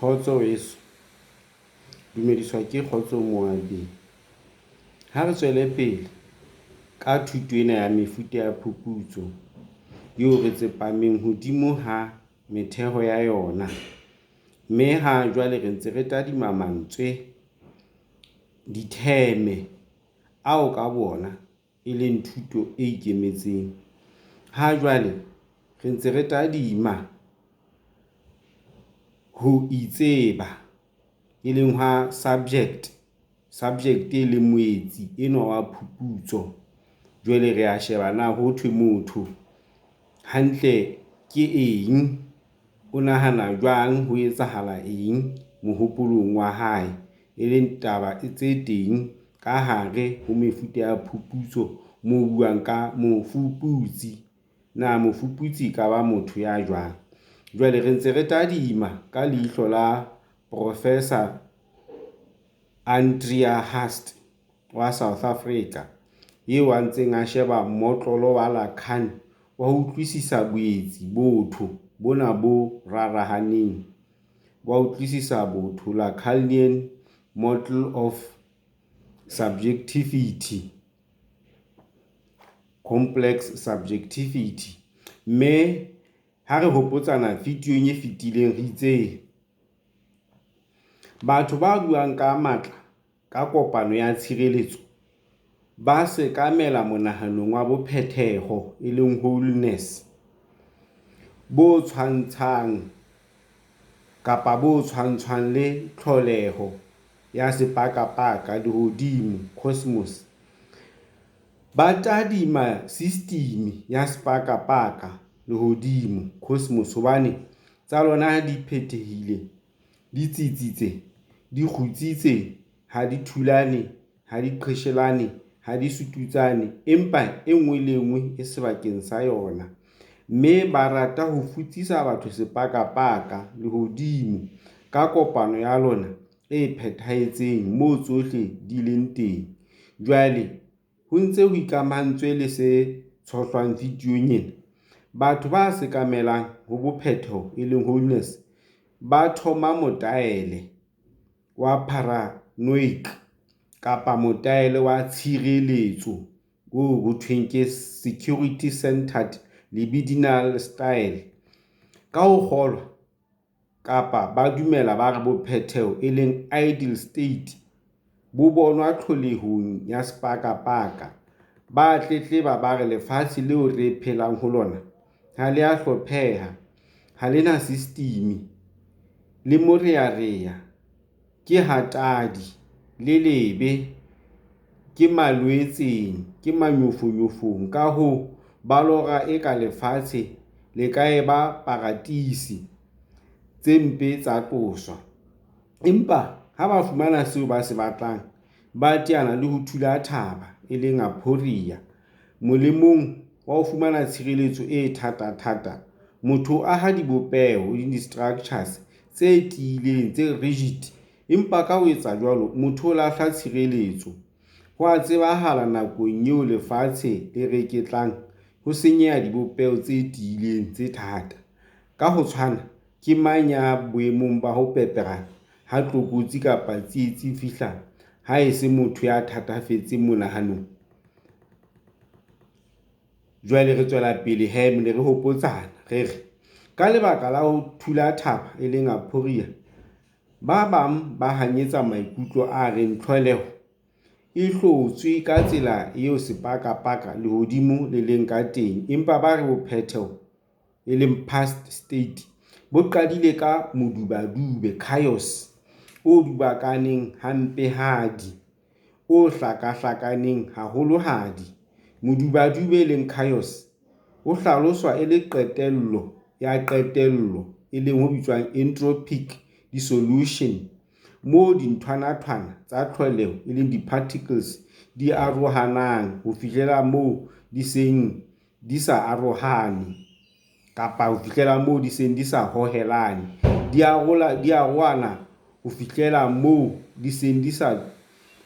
Kgotso weso, dumediswa ke Kgotso Moabeng. Ha re tswele pele ka thuto ena ya mefuta ya phuputso eo re tsepameng hodimo ha metheho ya yona. Mme ha jwale re ntse re tadima mantswe, ditheme, ao ka boona e leng thuto e ikemetseng. Ha jwale re ntse re tadima ho itseba, e leng ha subject, subject e leng moetsi enwa wa phuputso. Jwale re a sheba na ho thwe motho hantle ke eng, o nahana jwang, ho etsahala eng mohopolong wa hae, e leng taba tse teng ka hare ho mefuta ya phuputso moo buang ka mofuputsi. Na mofuputsi e ka ba motho ya jwang? Jwale re ntse re tadima ka leihlo la Professor Andrea Hust wa South Africa, eo a ntseng a sheba mmotlolo wa Lacan wa ho utlwisisa boetsi, botho bona bo rarahaneng, wa ho utlwisisa botho, Lacanian model of subjectivity, complex subjectivity. Mme ha re hopotsana videong e fetileng re itse batho ba buang ka matla ka kopano ya tshireletso ba sekamela monahanong wa bophetheho, e leng wholeness, bo tshwantshang kapa bo tshwantshwang le tlholeho ya sepakapaka, lehodimo, cosmos. Ba tadima sistimi ya sepakapaka, lehodimo, cosmos, hobane tsa lona di phethehile, di tsitsitse, di kgutsitse, ha di thulane, ha di qheshelane, ha di sututsane, empa e nngwe le e nngwe e sebakeng sa yona, mme ba rata ho futsisa batho sepakapaka, lehodimo, ka kopano ya lona e phethahetseng moo tsohle di leng teng. Jwale ho ntse ho ikamahantswe le se tshohlwang videong ena, batho ba sekamelang ho bophetheho, e leng wholeness, ba thoma motaele wa paranoic kapa motaele wa tshireletso oo ho thweng ke security-centered libidinal style ka ho kgolwa kapa ba dumela ba re bophetheho, e leng ideal state, bo bonwa tlholehong ya sepakapaka. Ba tletleba ba re lefatshe leo re phelang ho lona ha le a hlopheha, ha le na sistimi, le morearea, ke hatadi, le lebe, ke malwetseng, ke manyofonyofong. Ka hoo, ba lora eka lefatshe le ka eba parateisi, tse mpe tsa tloswa. Empa ha ba fumana seo ba se batlang, ba teana le ho thula thaba, e leng aporia. Molemong wa ho fumana tshireletso e thatathata, motho o aha dibopeho, di-structures, tse tiileng, tse rigid, empa ka ho etsa jwalo, motho o lahla tshireletso. Ho a tsebahala nakong eo lefatshe le reketlang, ho senyeha dibopeho tse tiileng, tse thata. Ka ho tshwana, ke mang ya boemong ba ho peperana ha tlokotsi kapa tsietsi e fihla haese motho ya thatafetseng monahanong? Jwale re tswela pele he ne re hopotsana re re ka lebaka la ho thula thaba, e leng aporia, ba bang ba hanyetsa maikutlo a reng tlholeho e hlotswe ka tsela eo sepakapaka, lehodimo, le leng ka teng, empa ba re bophetheho, e leng past state, bo qadile ka modubadube, chaos, o dubakaneng hampehadi, o hlakahlakaneng haholohadi. Modubadube, e leng chaos, o hlaloswa e le qetello ya qetello, e leng ho bitswang entropic dissolution, moo dinthwana-thwana tsa tlholeho, e leng di-particles, di arohanang ho fihlela moo di seng di sa arohane kapa ho fihlela moo di seng di sa hohelane, di arohana ho fihlela moo di seng di sa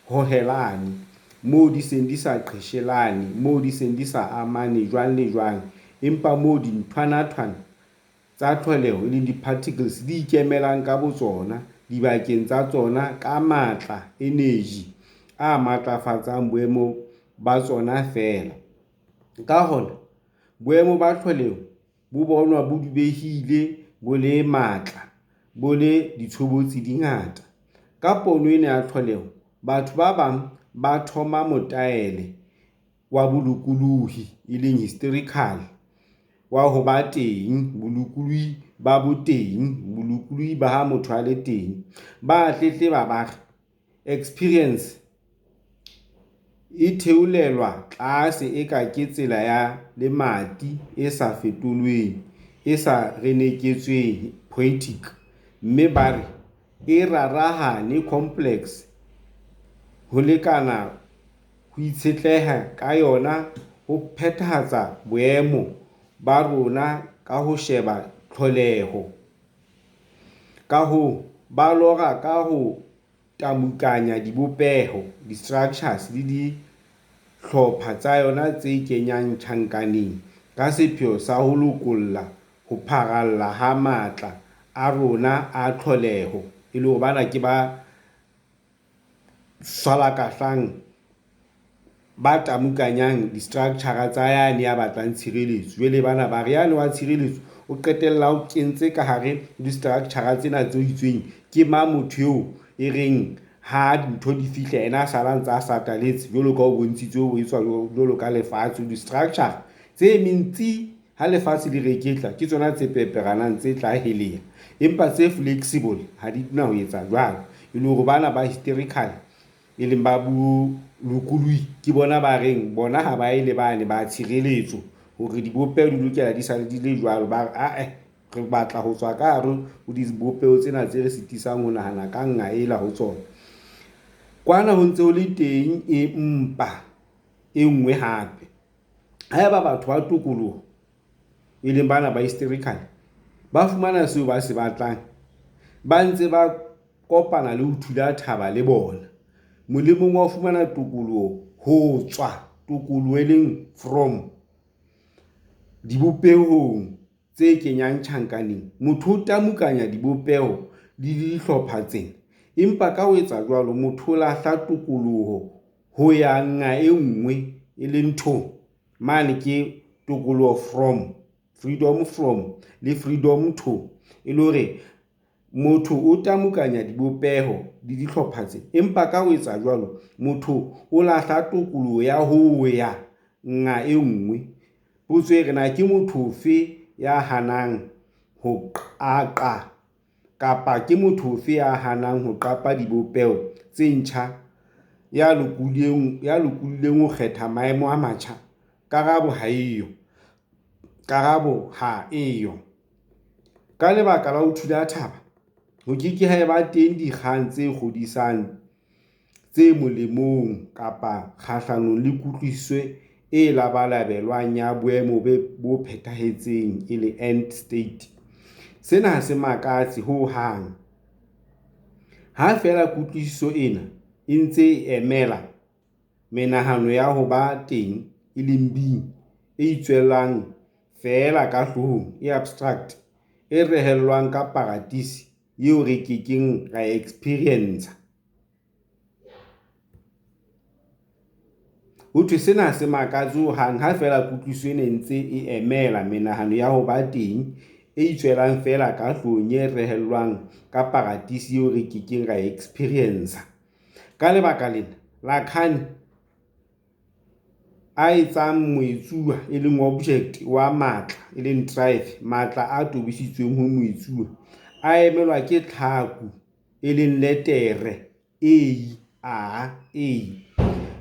hohelane, moo di seng di sa qheshelane, moo di seng di sa amane jwang le jwang, empa moo dinthwana-thwana. tsa tlholeho, e leng di-particles, di ikemelang ka botsona dibakeng tsa tsona ka matla, energy, a matlafatsang boemo ba tsona feela. Ka hona, boemo ba tlholeho bo bonwa bo dubehile, bo le matla, bo le ditshobotsi di ngata. Ka pono ena ya tlholeho, batho ba bang ba thoma motaele wa bolokolohi, historical, wa ho ba teng, bolokolohi ba boteng, bolokolohi ba ha motho a le teng. Ba a tletleba, ba re experience e theolelwa tlase eka ke tsela ya lemati e sa fetolweng, e sa reneketsweng, poetic, mme ba re e rarahane, complex, ho lekana ho itshetleha ka yona ho phethahatsa boemo ba rona ka ho sheba tlholeho. Ka hoo, ba lora ka ho tamukanya dibopeho, di-structures, le dihlopha tsa yona tse kenyang tjhankaneng ka sepheo sa ho lokolla ho pharalla ha matla a rona a tlholeho, e le hore bana ke ba swalakahlang, ba tamukanyang di-structure tsa yane ya batlang tshireletso. Jwale bana ba re yane wa tshireletso o qetella o kentse ka hare di-structure tsena tse itsweng ke mang motho eo e reng ha dintho di fihla ena a sala ntse a sataletse jwalo ka o bontshitswe ho etswa jwalo ka lefatshe di-structure tse emeng tsi ha lefatshe le reketla ke tsona tse peperanang tse tla heleha empa tse flexible ha di na ho etsa jwalo e le hore bana ba hysterical e leng ba bolokolohi ke bona ba reng bona ha ba ye le bane ba tshireletso hore dibopeho di lokela di sale di le jwalo ba re ae re batla ho tswa ka hare ho dibopeho tsena tse re sitisang ho nahana ka nqa ela ho tsona. Kwana ho ntse ho le teng empa e nngwe hape. Haeba batho ba tokoloho, e leng bana ba hysterical, ba fumana seo ba se batlang, ba ntse ba kopana le ho thula thaba le bona. Molemong wa ho fumana tokoloho ho tswa tokoloho e leng from dibopehong tse kenyang tjhankaneng, motho o tamukanya dibopeho le dihlopha tsena. Empa ka ho etsa jwalo, motho o lahla tokoloho ho ya nqa e nngwe e leng to mane ke tokoloho from, freedom from le freedom to. E le hore motho o tamukanya dibopeho le dihlopha tsena. Empa ka ho etsa jwalo, motho o lahla tokoloho ya ho ya nqa e nngwe. Potso e re na ke motho ofe ya hanang ho qaqa kapa ke motho ofe ya hanang ho qapa dibopeho tse ntjha ya lokolohileng ho kgetha maemo a matjha? Karabo ha eyo. Karabo ha eyo. Ka lebaka la ho thula thaba, ho ke ke ha eba teng dikgang tse kgodisang tse molemong kapa kgahlanong le kutlwisiso e labalabelwang ya boemo bo phethahetseng, e leng end state. Sena ha se makatse ho hang, ha feela kutlwisiso ena e ntse e emela menahano ya ho ba teng, e leng being, e itswelang feela ka hloohong, e abstract, e rehellwang ka parateisi eo re ke keng ra e eksperiensa. Ho thwe sena ha se makatse ho hang ha feela kutlwisiso ena e ntse e emela menahano ya ho ba teng, e itswelang feela ka hloohong, e rehellwang ka parateisi eo re ke keng ra e eksperiensa. Ka lebaka lena, Lacan a etsang moetsuwa, e leng object, wa matla, e leng drive, matla a tobisitsweng ho moetsuwa, a emelwa ke tlhaku, e leng letere A, a, A.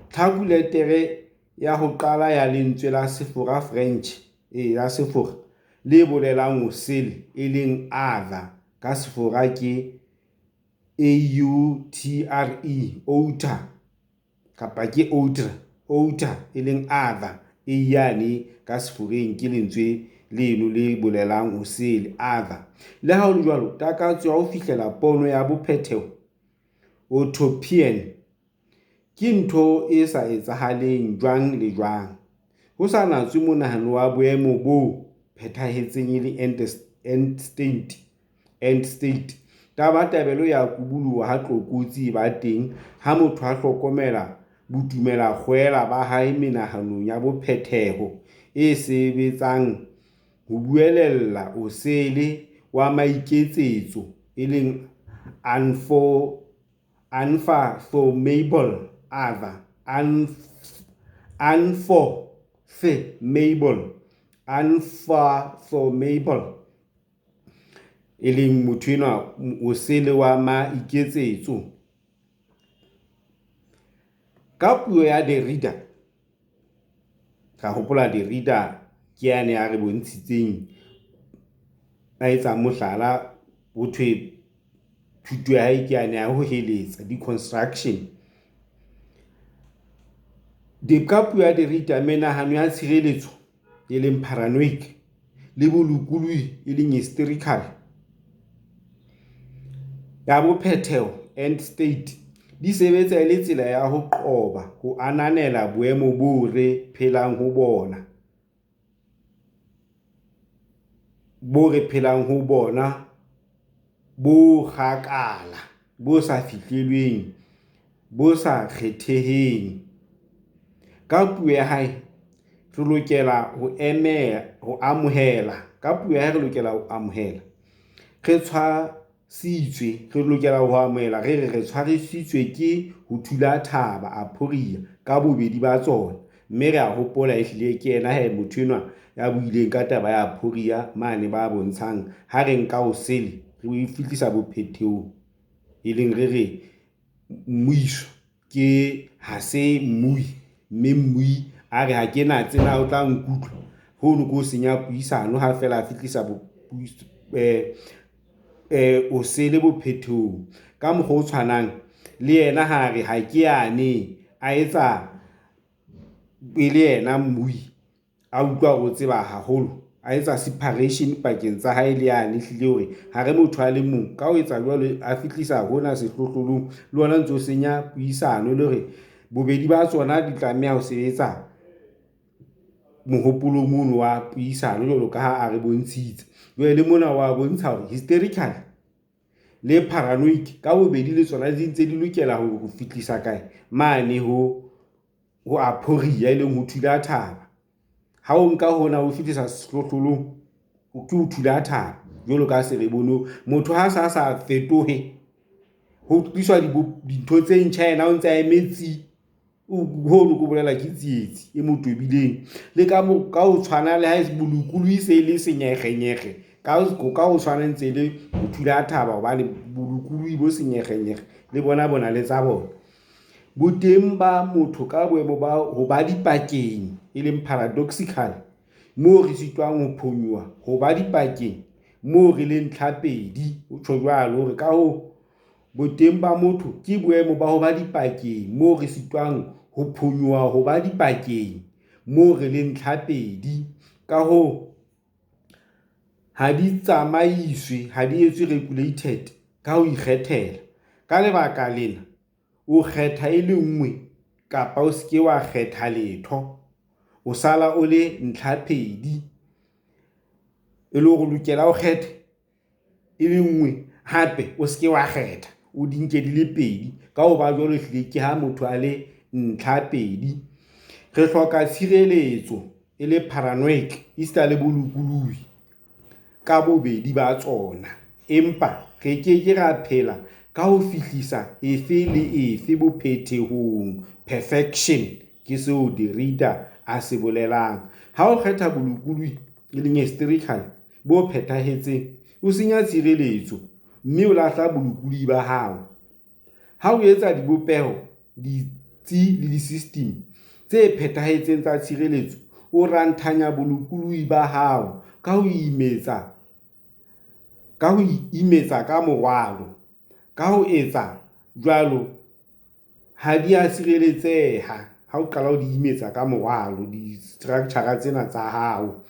Tlhaku letere ya ho qala ya lentswe la Sefora French, e la Sefora, le bolelang osele, e leng other, ka Sefora ke A-U-T-R-E, outer, kapa ke autre, outer, e leng other, E yane ka Seforeng ke lentswe leno le bolelang osele, other. Le ha ho le jwalo, takatso ya ho fihlela pono ya bophetheho, utopian, ke ntho e sa etsahaleng jwang le jwang. Ho sa natswe monahano wa boemo bo phethahetseng, e leng End state. Tabatabelo ya kubuloha ha tlokotsi e ba teng ha motho a hlokomela bodumelakgwela ba hae menahanong ya bophetheho e sebetsang ho buelella osele wa maiketsetso e leng unfathomable other. E leng motho enwa o sele wa maiketsetso. Ka puo ya Derrida, ra hopola Derrida ke yane ya re bontshitseng, a etsang mohlala ho thwe thuto ya hae ke yane ya ho heletsa deconstruction. Ka puo ya Derrida menahano ya tshireletso e leng paranoid le bolokolohi e leng hysterical ya bophetheho end state di sebetsa e le tsela ya ho qoba ho ananela boemo boo re phelang ho bona bo kgakala, bo sa fihlelleheng, bo sa kgetheheng. Ka puo ya hae re lokela ho amohela re re tshwasitswe ke ho thula thaba, aporia, ka bobedi ba tsona, mme re a hopola ehlile ke yena he motho enwa ya buileng ka taba ya aporia mane ba bontshang ha re nka osele re e fihlisa bophethehong, e leng re re mmuiswa ke ha se mmui, mme mmui a re ha ke natse na o tla nkutlwa. Hono ke ho senya puisano ha feela a fihlisa osele bophethong. Ka mokgwa o tshwanang le yena ha re ha ke yane a etsa e le yena mmui, a utlwa hore o tseba haholo, a etsa separation pakeng tsa hae le yane ehlile hore ha re motho a le mong. Ka ho etsa jwalo, a fihlisa hona sehlohlolong le hona o ntso senya puisano le hore bobedi ba tsona di tlameha ho sebetsa mohopolong ono wa puisano jwalo ka ha a re bontshitse. Jwale le mona wa bontsha hore hysterical le paranoid ka bobedi le tsona di ntse di lokela ho fihlisa kae mane ho aporia e leng ho thula thaba. Ha o nka hona ho fihlisa sehlohlolong ke ho thula thaba jwalo ka ha se re bone motho ha sa sa fetohe ho tliswa dintho tse ntjha, yena o ntse a eme tsi! Hono ke bolela ke tsietsi e mo tobileng. Le ka ho tshwana le ha bolokolohi se le senyekgenyekge ka ho tshwana ntse le ho thula thaba hobane bolokolohi bo senyekgenyekge le bona bo na le tsa bona. Boteng ba motho ka boemo ba ho ba dipakeng, e leng paradoxical, moo re sitwang ho phonyoha ho ba dipakeng moo re leng ntlhapedi, o tjho jwalo hore ka hoo, boteng ba motho ke boemo ba ho ba dipakeng moo re sitwang ho phonyoha ho ba dipakeng moo re leng ntlhapedi. Ka hoo, ha di tsamaiswe, ha di etswe regulated ka ho ikgethela. Ka lebaka lena, o kgetha e le nngwe kapa o se ke wa kgetha letho, o sala o le ntlhaphedi e le hore o lokela o kgethe e le nngwe hape o se ke wa kgetha, o di nke di le pedi. Ka ho ba jwalo, ehlile ke ha motho a le ntlhapedi. Re hloka tshireletso e le paranoic esita le bolokolohi ka bobedi ba tsona, empa re ke ke ra phela ka ho fihlisa efe le efe bophethehong, perfection, ke seo Derrida a se bolelang. Ha o kgetha bolokolohi, e leng hysterical, bo phethahetseng, o senya tshireletso, mme o lahla bolokolohi ba hao. Ha o etsa dibopeho, ditsi le disistimi tse phethahetseng tsa tshireletso, o ranthanya bolokolohi ba hao ka ho imetsa ka morwalo. Ka ho etsa jwalo, ha di a sireletseha ha o qala ho di imetsa ka morwalo di-structure tsena tsa hao.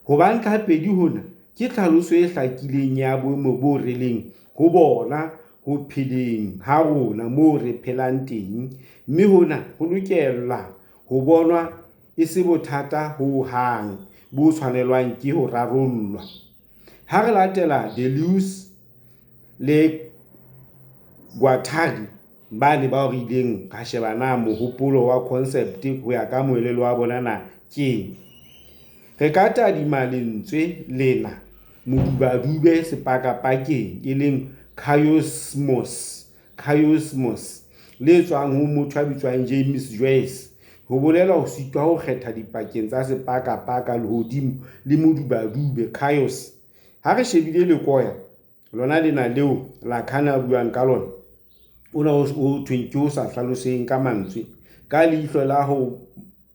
Ho ba ntlhapedi hona ke tlhaloso e hlakileng ya boemo boo re leng ho bona ho pheleng ha rona moo re phelang teng, mme hona ho lokela ho bonwa e se bothata ho hang, bo tshwanelwang ke ho rarollwa. Ha re latela Deleuze le Guattari bane bao re ileng ra sheba na mohopolo wa concept ho ya ka moelelo wa bona na keng. Re ka tadima lentswe lena modubadube sepakapakeng, e leng chaosmos, le tswang ho motho ya bitswang James Joyce, ho bolela ho sitwa ho kgetha dipakeng tsa sepakapaka, lehodimo, le modubadube, chaos. Ha re shebile lekoya lona lena leo Lacan a buang ka lona, ona ho thweng ke ho sa hlaloseng ka mantswe, ka leihlo la ho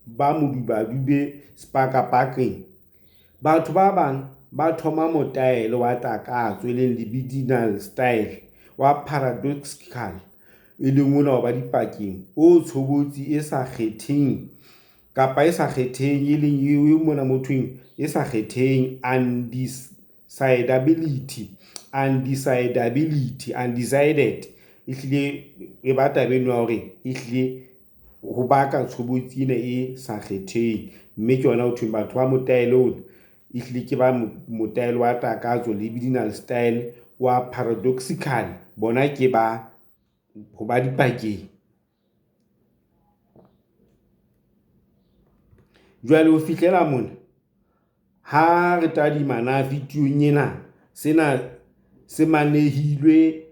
ba modubadube sepakapakeng. Batho ba bang ba thoma motaele wa takatso, e leng libidinal style, wa paradoxical, e leng ona wa ba dipakeng, o tshobotsi e sa kgetheng kapa e sa kgetheng, e leng e mona mothong e sa kgetheng, undecidability, undecided, ehlile e ba taba eno ya hore ehlile ho baka tshobotsi ena e sa kgetheng, mme ke yona ho thweng batho ba motaele ona ehlile ke ba motaele wa takatso, libidinal style, wa paradoxical, bona ke ba ho ba dipakeng. Jwale ho fihlela mona, ha re tadima na videong ena, sena se manehilwe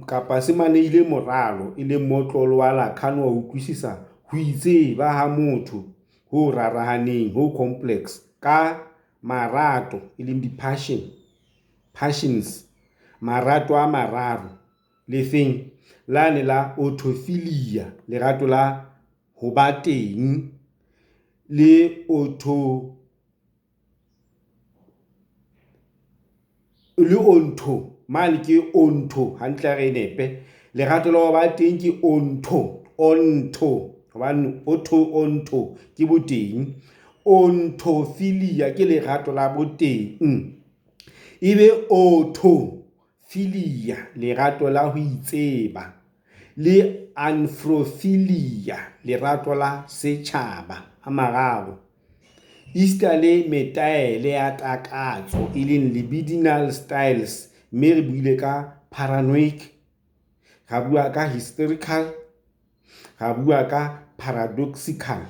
kapa se manehile moralo, e leng motlolo wa Lacan wa utlwisisa ho itseba ha motho ho rarahaneng, ho complex, ka marato, e leng di-passion, passions, marato a mararo, lefeng lane la autophilia, lerato la ho ba teng, le onto, mane ke onto hantle ha re nepe, lerato la ho ba teng ke onto, onto hobane otho onto ke boteng, ontophilia ke lerato la boteng, ebe autophilia lerato la ho itseba, le anthrophilia lerato la setjhaba, a mararo. Esita le metaele ya takatso, e leng libidinal styles, mme re buile ka paranoid, ra bua ka hysterical, ra bua ka paradoxical.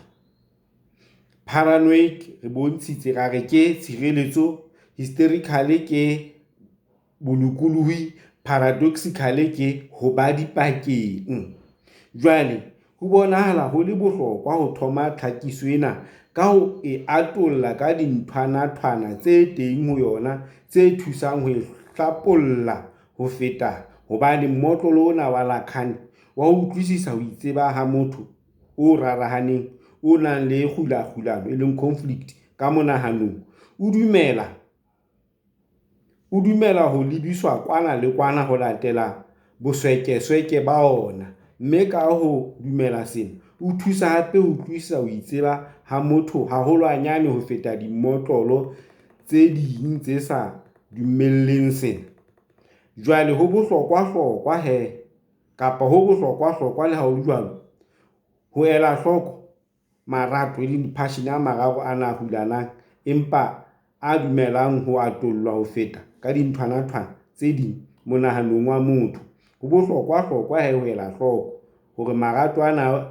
Paranoid re bontshitse ra re ke tshireletso, hysterical ke bolokolohi, paradoxical ke ho ba dipakeng. Jwale ho bonahala ho le bohlokwa ho thoma tlhakiso ena ka ho e atolla ka dinthwanthwana tse teng ho yona tse thusang ho e hlapolla ho feta hobane mmotlolo ona wa Lacan wa ho utlwisisa ho itseba ha motho o rarahaneng, o nang le kgulakgulano, e leng conflict, ka monahanong, o dumela ho lebiswa kwana le kwana ho latela boswekesweke ba wona, mme ka ho dumela sena, o thusa hape ho utlwisisa ho itseba ha motho haholwanyane ho feta dimmotlolo tse ding tse sa dumelleng sena. Jwale ho bohlokwahlokwa he, kapa ho bohlokwahlokwa le ha ho le jwalo, ho ela hloko marato, e leng di-passion a mararo ana a hulanang empa a dumelang ho atollwa ho feta ka dinthwanthwana tse ding monahanong wa motho. Ho bohlokwahlokwa he ho ela hloko hore marato ana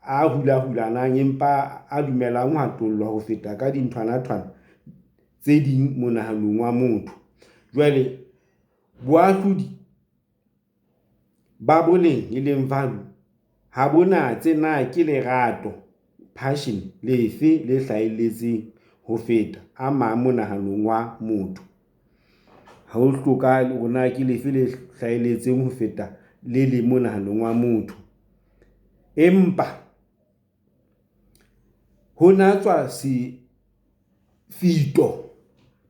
a hulahulanang empa a dumelang ho atollwa ho feta ka dinthwanthwana tse ding monahanong wa motho. Jwale boahlodi ba boleng, e leng value, ha bo natse na ke lerato, passion, lefe le hlahelletseng ho feta a mang monahanong wa motho. Ha ho hlokahale hore na ke lefe le hlahelletseng ho feta le leng monahanong wa motho. Empa ho natswa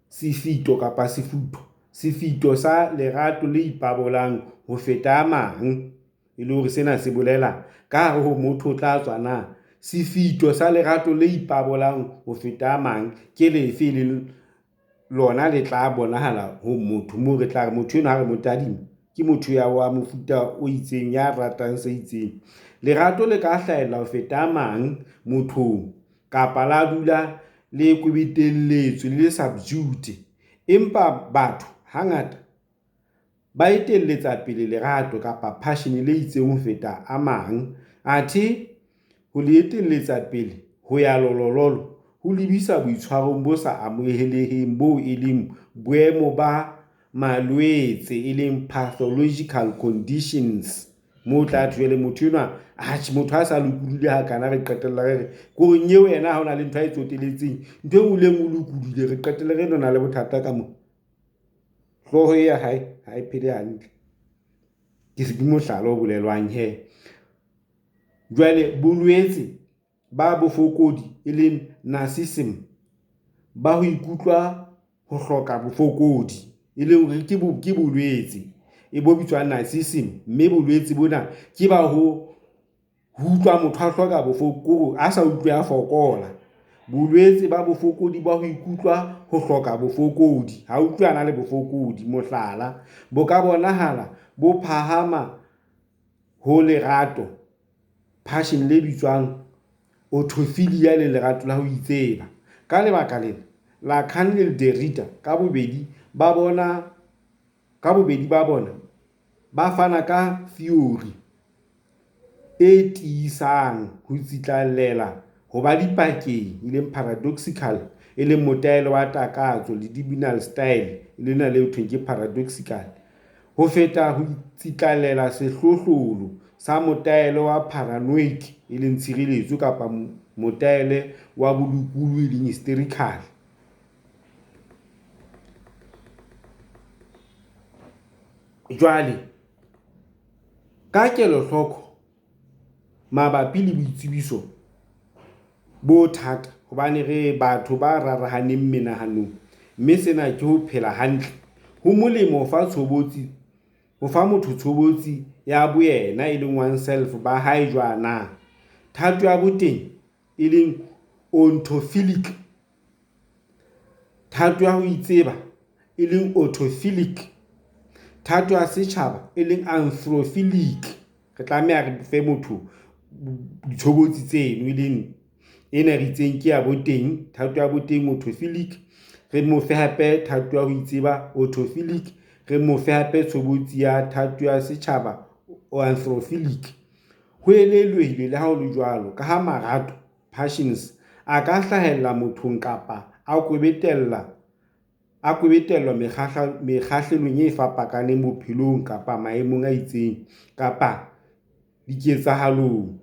sefito kapa sefutho, sefito sa lerato le ipabolang ho feta a mang, e le hore sena se bolela ka hare ho motho o tla tswa na sefito sa lerato le ipabolang ho feta a mang ke lefe, le lona le tla bonahala ho motho moo re tla re motho enwa ha re mo tadima ke motho ya wa mofuta o itseng, ya ratang se itseng. Lerato le ka hlahella ho feta a mang mothong kapa la dula le kwebetelletswe, le le subdued. Empa batho hangata ba etelletsa pele lerato kapa passion le itseng ho feta a mang. Athe ho le etelletsa pele ho ya lolololo ho lebisa boitshwarong bo sa amoheleheng boo e leng boemo ba malwetse, e leng pathological conditions. Moo o tla thwe jwale motho enwa, atjhe motho ha sa lokolohile hakana, re qetella re re ko re nyeo yena ha hona le ntho ae tsoteletseng. Ntho e nngwe le e nngwe o lokolohile, re qetelle re na le bothata ka mona. Hlooho ya hae ha e phele hantle. Ke mohlala o bolelwang hee. Jwale bolwetse ba bofokodi e leng narcissism, ba ho ikutlwa ho hloka bofokodi, e leng hore ke bolwetse e bo bitswang narcissism. Mme bolwetse bona ke ba ho utlwa motho a hloka bofokodi, a sa utlwe a fokola. Bolwetse ba bofokodi ba ho ikutlwa ho hloka bofokodi, ha utlwe a na le bofokodi. Mohlala, bo ka bonahala bo phahama ho lerato passion le bitswang autophilia le lerato la ho itseba. Ka lebaka lena, Lacan le Derrida ka bobedi ba bona ba fana ka theory e tiisang ho tsitlallela ho ba dipakeng, e leng paradoxical, e leng motaele wa takatso libidinal style, lena le ho thweng ke paradoxical. Ho feta ho tsitlallela sehlohlolo sa motaele wa paranoid, e leng tshireletso kapa motaele wa bolokolohi, e leng hysterical. Jwale ka kelohloko mabapi le boitsebiso bo thata hobane re batho ba rarahaneng menahanong, mme sena ke ho phela hantle. Ho molemo ho fa tshobotsi, ho fa motho tshobotsi ya boyena, e leng oneself ba hae jwana. Thato ya boteng e leng onthophilic, thato ya ho itseba e leng autophilic, thato ya setjhaba e leng anthrophilic. Re tlameha re fe motho ditshobotsi tseno, e leng ena re itseng ke ya boteng, thato ya boteng autophilic. Re mo fe hape thato ya ho itseba autophilic, re mo fe hape tshobotsi ya thato ya setjhaba anthrophilic. Ho elellwehile le ha ho le jwalo ka ha marato, passions, a ka hlahella mothong kapa a kwebetellwa mekgahlelong e fapakaneng bophelong kapa maemong a itseng kapa diketsahalong,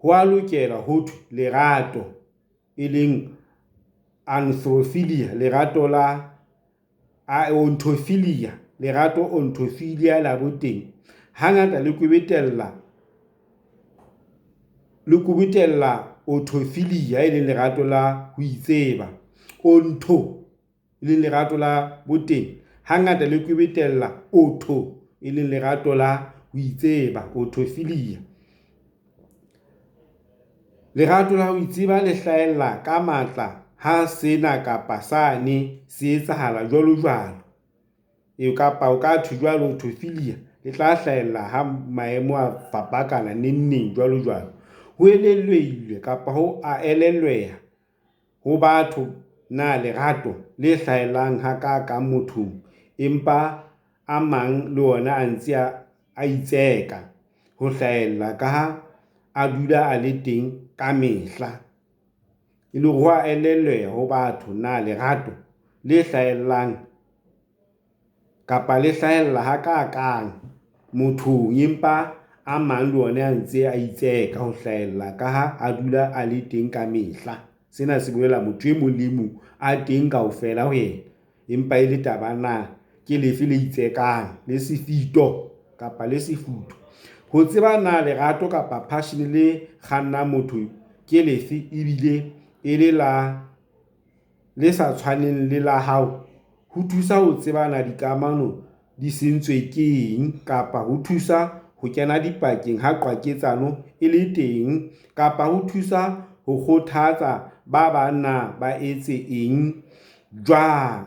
ho a lokela ho thwe lerato, e leng anthrophilia, lerato la ontophilia, lerato ontophilia la boteng, hangata le kwebetella autophilia, e leng lerato la ho itseba, ontho, e leng lerato la boteng, hangata le kwebetella auto, e leng lerato la ho itseba, autophilia. Lerato la ho itseba le hlahella ka matla ha sena kapa sane se etsahala jwalojwalo. E kapa o ka thwe jwalo autophilia e tla hlahella ha maemo a fapakana nengneng jwalojwalo. Ho elellwehile kapa ho a elellweha ho batho na lerato le hlahellang hakakang mothong, empa a mang le ona a ntse a itseka ho hlahella ka ha a dula a le teng ka mehla. E le hore ho a elellweha ho batho na lerato le hlahellang kapa le hlahella hakakang mothong, empa a mang le ona a ntse a itseka ho hlahella ka ha a dula a le teng ka mehla. Sena se bolela motho e mong le e mong a teng kaofela ho yena, empa e le taba na ke lefe le itsekang le sefito kapa le sefutho. Ho tseba na lerato kapa passion le kgannang motho ke lefe ebile e le la le sa tshwaneng le la hao, ho thusa ho tseba na dikamano di sentswe ke eng kapa ho thusa ho kena dipakeng ha qwaketsano e le teng kapa ho thusa ho kgothatsa ba bang na ba etse eng jwang.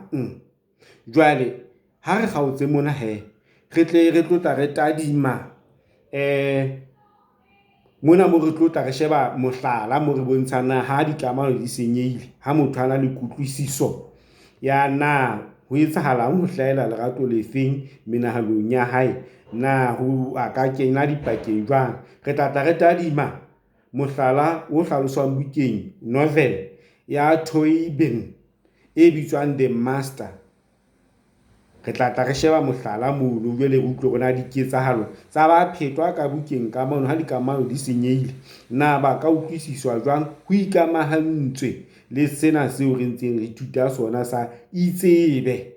Jwale ha re kgaotse mona hee, re tle re tlo tla re tadima mona moo re tlo tla re sheba mohlala mo re bontshang na ha dikamano di senyehile, ha motho a na le kutlwisiso ya na. Ho etsahalang, ho hlahela lerato le feng menahanong ya hae? Na ho a ka kena dipakeng jwang? Re tla tla re tadima mohlala o hlaloswang bukeng novel ya Toyibin e bitswang The Master. Re tla tla re sheba mohlala mono jwale re utlwe hore na diketsahalo tsa baphetwa ka bukeng ka mono ha dikamano di senyehile, na ba ka utlwisiswa jwang ho ikamahantswe le sena seo re ntseng re ithuta sona sa itsebe,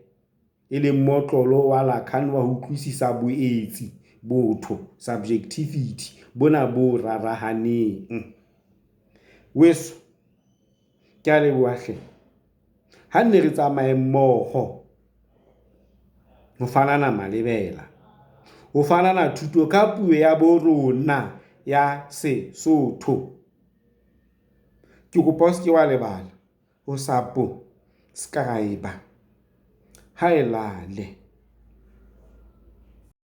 e leng motlolo wa Lacan wa ho utlwisisa boetsi, botho, subjectivity, bona bo rarahaneng. Weso, ke a leboha hle. Ha nne re tsamaye mmoho ho fanana malebela, ho fanana thuto ka puo ya bo rona ya Sesotho. Ke kopa o se ke wa lebala ho subscribe. Ha e lale.